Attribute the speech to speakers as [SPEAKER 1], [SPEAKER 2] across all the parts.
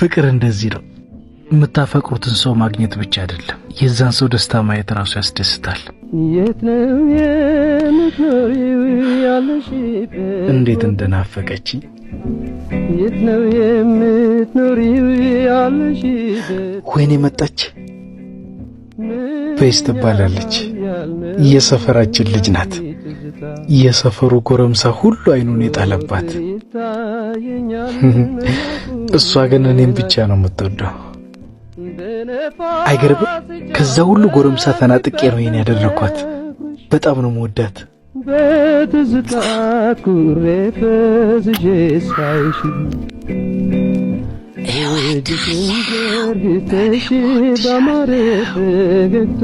[SPEAKER 1] ፍቅር እንደዚህ ነው። የምታፈቅሩትን ሰው ማግኘት ብቻ አይደለም፣ የዛን ሰው ደስታ ማየት ራሱ ያስደስታል።
[SPEAKER 2] የት ነው የምትኖሪው ያለሽበት?
[SPEAKER 1] እንዴት እንደናፈቀችኝ!
[SPEAKER 2] የት ነው የምትኖሪው ያለሽበት?
[SPEAKER 1] ወይኔ መጣች። ቤስ ትባላለች። የሰፈራችን ልጅ ናት። የሰፈሩ ጎረምሳ ሁሉ አይኑን የጣለባት፣ እሷ ግን እኔም ብቻ ነው የምትወደው። አይገርምም? ከዛ ሁሉ ጎረምሳ ተናጥቄ ነው ይሄን ያደረኳት። በጣም ነው የምወዳት።
[SPEAKER 2] በትዝታ ኩሬ ፈዝዤ ሳይሽ፣ እጅሽን ዘርግተሽ ባማረ ፈገግታ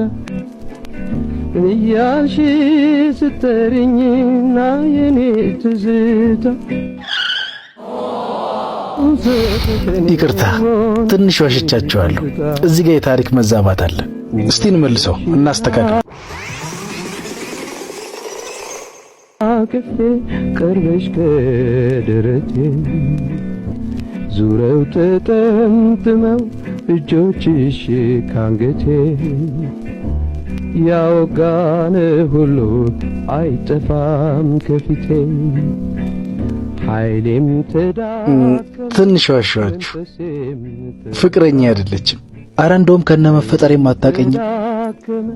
[SPEAKER 2] እያልሽ ስትጠሪኝና የኔ ትዝታ።
[SPEAKER 1] ይቅርታ፣ ትንሽ ዋሽቻችኋለሁ። እዚህ ጋር የታሪክ መዛባት አለ። እስቲ እንመልሰው፣ እናስተካክል።
[SPEAKER 2] አቅፌ ቀርበሽ ከደረቴ፣ ዙረው ተጠምጥመው እጆችሽ ካንገቴ፣ ያወጋን ሁሉ አይጠፋም ከፊቴ፣ ኃይሌም ተዳከመ።
[SPEAKER 1] ትንሽ ዋሸኋችሁ። ፍቅረኛ አይደለችም። አረ እንደውም ከነ መፈጠሬም አታውቀኝም።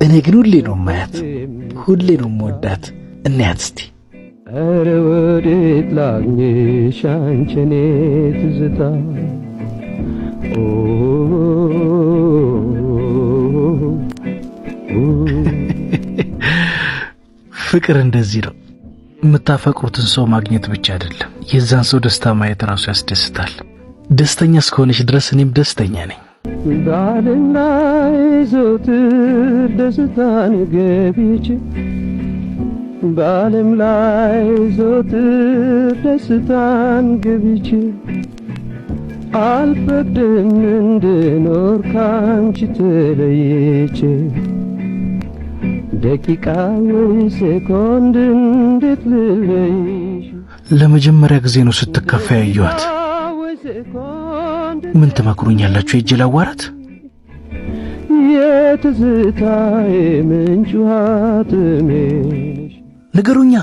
[SPEAKER 1] እኔ ግን ሁሌ ነው የማያት፣ ሁሌ ነው የምወዳት። እናያት እስቲ።
[SPEAKER 2] ኧረ ወዴት ላግኝሽ አንቺ የኔ ትዝታ? ኦ።
[SPEAKER 1] ፍቅር እንደዚህ ነው። የምታፈቅሩትን ሰው ማግኘት ብቻ አይደለም፣ የዛን ሰው ደስታ ማየት ራሱ ያስደስታል። ደስተኛ እስከሆነች ድረስ እኔም ደስተኛ ነኝ።
[SPEAKER 2] በዓለም ላይ ዘወትር ደስታን ገብቼ፣ በዓለም ላይ ዘወትር ደስታን ገብቼ፣ አልፈቅድም እንድኖር ካንቺ ተለይቼ፣ ደቂቃ ወይ ሴኮንድ እንዴት ልለይሽ?
[SPEAKER 1] ለመጀመሪያ ጊዜ ነው ስትከፋ ያየኋት።
[SPEAKER 2] ወይ ሴኮንድ።
[SPEAKER 1] ምን ትመክሩኛላችሁ? የእጅ ላዋራት?
[SPEAKER 2] የትዝታዬ ምንጭ ውሃ ጥሜ ነሽ።
[SPEAKER 1] ንገሩኛ።